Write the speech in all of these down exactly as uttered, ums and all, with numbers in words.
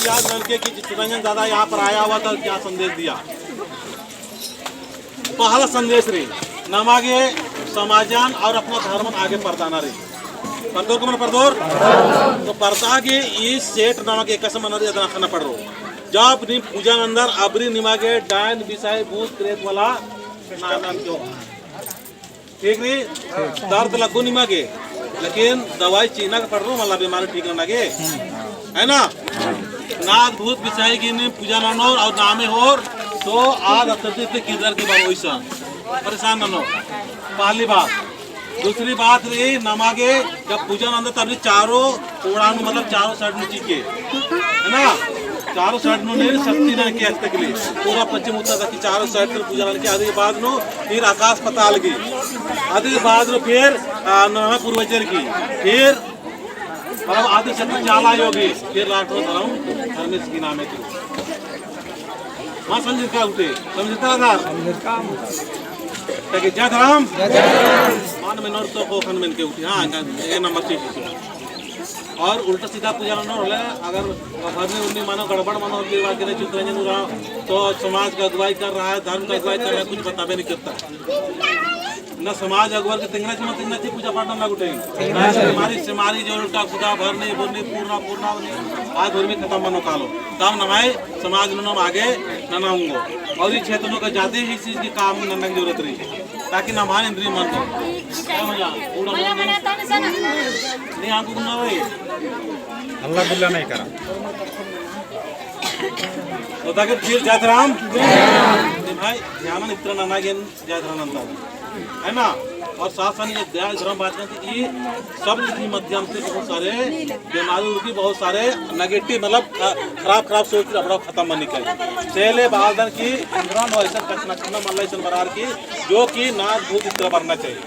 याद रखे कि चितरंजन दादा यहाँ पर आया हुआ था, क्या संदेश दिया? पहला संदेश रई, नमा गे समाजन और अपना धर्मन आगे परदाना रई। परदोर का मल परदोर? तो परदा गे ई सेट नमा गे एकासे मना रई, अदन अख़ना पड़रो। जब नीम पूजा नंदर अबरी निमा गे डायन बिसाही भूत प्रेत वाला ना, ना क्यों? ठीक रई, दर्द लग्गो निमा गे, लेकिन दवाई चिअना गे पड़रो, मला बीमारी ठीक नना गे, है ना? नाग भूत बिसाही गे नीम पूजा ननोर और नामे होर, तो आद अत्तती ते किधर की बारो इसन परेशान ननोर। पहली बात। दूसरी बात रई, नमा गे जब पूजा नंदर तब रई चारों कोड़ा नू, मतलब चारों side नू चिके, है ना? चारों side नू नीम शक्ति ननके आज तक ले। पूरा पश्चिम उत्तर तक की चारों side नू पूजा ननके, अदी बाद नू फिर आकाश पाताल की, अदी बाद नू फिर, आ, नम्है पूर्वजर की, फिर मतलब आदि शक्ति चाला आयो की, फिर last नू धर्म, धर्मेस की नामे की। मा समझिरका उठे, समझिरका आधार। ताकि जय धर्म। मन मेनोर तो ख़ोख़न मेनके उठी, हाँ, ये नंबर चीज है। और उल्टा सीधा पूजा ननोर होले, अगर भरनी उरनी मनो, गड़बड़ मनो, फिर बाद के नहीं, चितरंजन उराँव, तो समाज का अगुवाई कर रहा है, धर्म का अगुवाई कर रहा है, कुछ बताबे नहीं करता। ना समाज अगुवार के तिंगना ची, मल तिंगना ची, पूजा पाठ नना गुट्ठी। ना सेमारी, सेमारी जो उल्टा सीधा भरनी, भरनी, पूर्णा, पूर्णा, आज भरनी खतम मनो कालो। तब नम्है समाज नू नाम आगे नना ओंगो। और ई क्षेत्र नू का जादे ही चीज की काम नन्ना की जरूरत रई। ताकि नम्है इंद्री मन को। क्या मजा? पूरा मन नहीं। नहीं, हमको घूमना भाई। हल्ला गुल्ला नहीं करा। तो ताकि फिर जय धर्म। नहीं भाई, ध्यान इतना नना गेन जय धर्म नंदर। है ना? और साथ साथ ये जय धर्म बात करते कि सब की माध्यम से बहुत सारे बीमारी उनकी बहुत सारे negative मतलब ख-, खराब खराब सोच रहा खतम मनी चाहिए। चले बालदन की अंदरन और ऐसा कछनखरना मल्ला ऐसा बरार की जो कि नाग भूत इस तरह बरना चाहिए।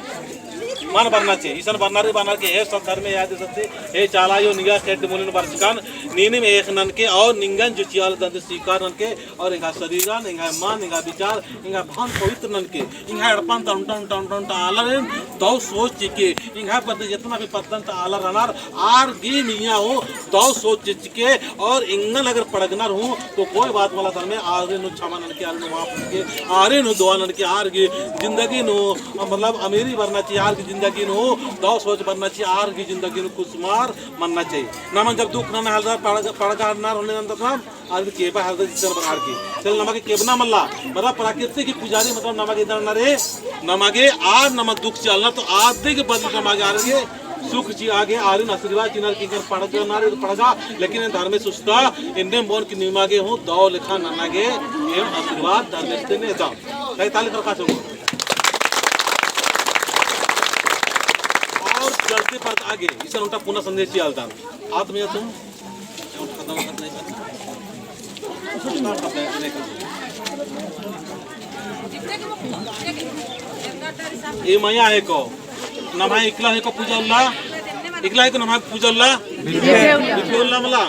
मल बरना चाहिए। इसन बरना रई बरना के हे सत धर्मे याद सत्य हे चाला आयो निंगा खेड्ड मुनिन बरचकन नीनिम एख़ ननके और निंगन जो चिआ लगदन ते स्वीकार ननके और एंग्है शरीरन, एंग्है मन, एंग्है विचार, एंग्है भान पवित्र ननके, एंग्है एड़पन ता उन्टा, उन्टा, उन्टा, उन्टा आलर एन दव सोच चिके, एंग्है पद्दे जितना भी पद्दन ता आलर रअनर, आर गे मिया हो दव सोच चिके, और एंगन अगर पड़गनर हूँ, तो कोई बात वाला धर्मे आर गे नू क्षमा ननके, आर गे नू माफ ननके, आर गे नू दुआ ननके, आर गे जिंदगी नू, मतलब, अमीरी बरना चाहिए, आर गे जिंदगी नू दव सोच बरना चाहिए, आर गे जिंदगी नू खुशमार मन्ना चाहिए। नमन जब दुख नना हलदर पड़गा, पड़गा नर होले नंदर नाम, आर गे केबा हलदर जिसर बरआर की। चल नमा गे केबना मल्ला, मतलब प्राकृतिक की पुजारी, मतलब नमा गे इधर नरे, नमा गे आर नमा दुख चिआ लगनर तो आर गे बदल नमा गे आर गे सुख चिआ गे आरिन आशीर्वाद चिअनर की कर पड़गा नरे पड़गा, लेकिन एन धर्मेस उस्ता, एन्ने मोन की निमा गे हूँ दव लेखा नना गे, एम आशीर्वाद धर्मेस तेने दव। ताली तरका चलो। और जल्दी पर आगे, इसन उन्टा पुना संदेश चिआ लगदन। आत्मीय तुम ए मया हेको, नम्है इकला हेको पूजा उल्ला, इकला हेको नम्है पूजा उल्ला, बिफे उल्ला मला,